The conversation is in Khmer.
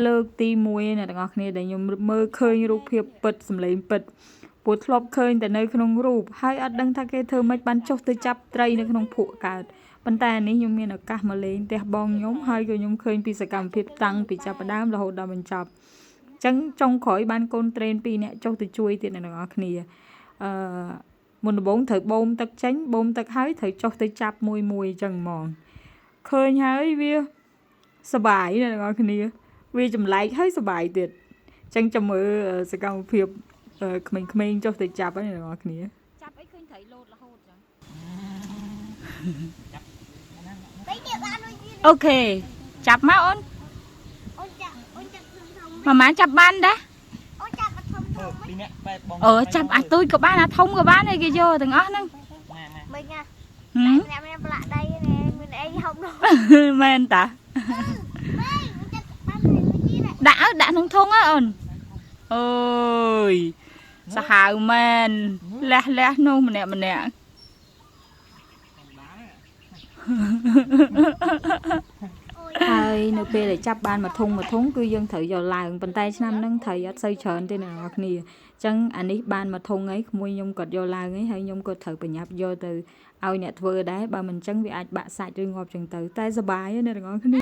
លើកទី1អ្នកទាំងអស់គ្នាដែលខ្ញុំមើលឃើញរូបភាពពិតសម្លេងពិតព្រោះធ្លាប់ឃើញតែនៅក្នុងរូបហើយអត់ដឹងថាគេធ្វើម៉េចបានចុះទៅចាប់ត្រីនៅក្នុងភក់កើតប៉ុន្តែអានេះខ្ញុំមានឱកាសមកលេងផ្ទះបងខ្ញុំហើយក៏ខ្ញុំឃើញពីសកម្មភាពតាំងពីចាប់ផ្ដើមរហូតដល់បញ្ចប់អញ្ចឹងចុងក្រោយបានកូនត្រេនពីរនាក់ចុះទៅជួយទៀតអ្នកទាំងអស់គ្នាអឺមុនដំបូងត្រូវបូមទឹកចេញបូមទឹកហើយត្រូវចុះទៅចាប់មួយមួយអញ្ចឹងហ្មងឃើញហើយវាសប្បាយអ្នកទាំងអស់គ្នា វាចម្លែកហើយសប្បាយទៀតអញ្ចឹងចាំមើលសកម្មភាពក្មេងៗចុះទៅចាប់ហ្នឹងអ្នកទាំងអស់គ្នាចាប់អីឃើញត្រីលោតរហូតចឹង បីទៀតបានដូចនេះ OK ចាប់មកអូន អូនចាប់អូនចាប់ធំធំ ម៉ាម៉ាចាប់បានដែរ អូនចាប់ធំធំ ពីរនាក់បែបបង អឺចាប់អាទូចក៏បានអាធំក៏បានឯងគេយកទាំងអស់ហ្នឹង ម៉ែម៉ែ មិញណា ហឹម ម្នាក់ម្នាក់ប្រឡាក់ដីនេះមានអីហុំនោះ មែនតា មីអូនចាប់បានដូចនេះ ដាក់ឲ្យដាក់ក្នុងធុងហ៎អូនអើយសាហាវមែនលះលះនោះម្នាក់ម្នាក់ ហើយនៅពេលដែលចាប់បានមួយធុងមួយធុងគឺយើងត្រូវយកឡើងប៉ុន្តែឆ្នាំហ្នឹងត្រីអត់សូវច្រើនទេអ្នកនរគ្នាអញ្ចឹងអានេះបានមួយធុងអីក្មួយខ្ញុំគាត់យកឡើងអីហើយខ្ញុំក៏ត្រូវប្រញាប់យកទៅឲ្យអ្នកធ្វើដែរបើមិនអញ្ចឹងវាអាចបាក់សាច់ឬងាប់អញ្ចឹងទៅតែសប្បាយណាស់អ្នកទាំងអស់គ្នា